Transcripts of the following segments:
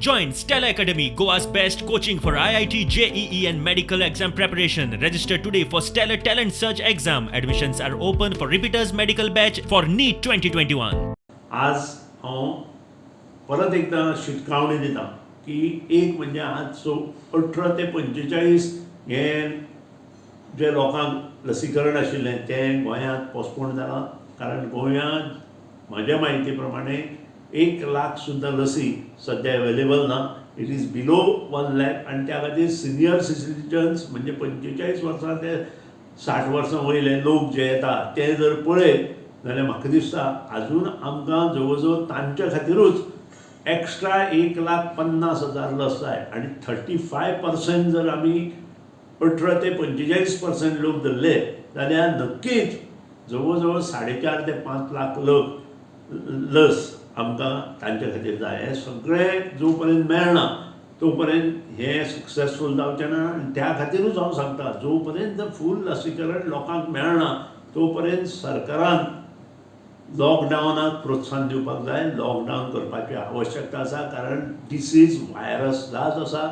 Join Stellar Academy, Goa's best coaching for IIT, JEE, and medical exam preparation. Register today for Stellar Talent Search exam. Admissions are open for repeaters medical batch for NEET 2021. आज हांव परत एकदां शिटकावणी दिता की एक म्हणजे आज सो 18 ते 45 हे जे लोकांक लसीकरण आशिल्लें तें गोंयांत पोस्टपोन जालां, कारण गोंयांत म्हज्या म्हायती प्रमाणे 1 लाख सुद्दां लसी सद्या अवेलेबल ना. It is below 1 lakh. आनी त्या खातीर सिनियर सिटीजन्स म्हणजे 45 वर्सां ते 60 वर्सां वयले लोक जे येता ते जर पळयत जाल्यार म्हाका दिसता आजून आमकां जवळ जवळ तांच्या खातिरूच एक्स्ट्रा 1,50,000 लस जाय. आनी 35% जर आमी 18 ते 45% लोक धरले जाल्यार नक्कीच जवळ जवळ 4.5 ते 5 लाख लोक लस आमकां तांचे खातीर जाय. हें सगळें जो पर्यंत मेळना तो पर्यंत हें सक्सेसफूल जावचें ना. आनी त्या खातिरूच हांव सांगता, जो पर्यंत फूल लसीकरण लोकांक मेळना तो पर्यंत सरकारान लॉकडावनाक प्रोत्साहन दिवपाक जाय. लॉकडावन करपाची आवश्यकता आसा, कारण डिसीज व्हायरस जात आसा,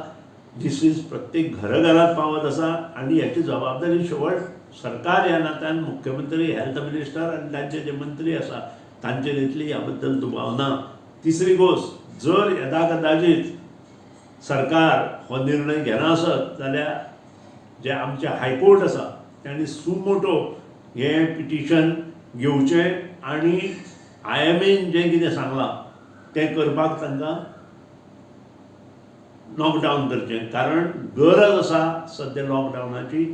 डिसीज प्रत्येक घराघरात पावत आसा आनी हेची जबाबदारी शेवट सरकार ह्या नात्यान मुख्यमंत्री, हेल्थ मिनिस्टर आनी तांचे जे मंत्री आसा तांचेर येतली, ह्या बद्दल दुबाव ना. तिसरी गोश्ट, जर यदा कदाचित सरकार हो निर्णय घेना आसत जाल्यार जे आमचे हायकोर्ट आसा तांणी सुमोटो हें पिटिशन घेवचें आनी आयएमएन जें कितें सांगलां तें करपाक तांकां लॉकडावन करचें, कारण गरज आसा सद्या लॉकडावनाची.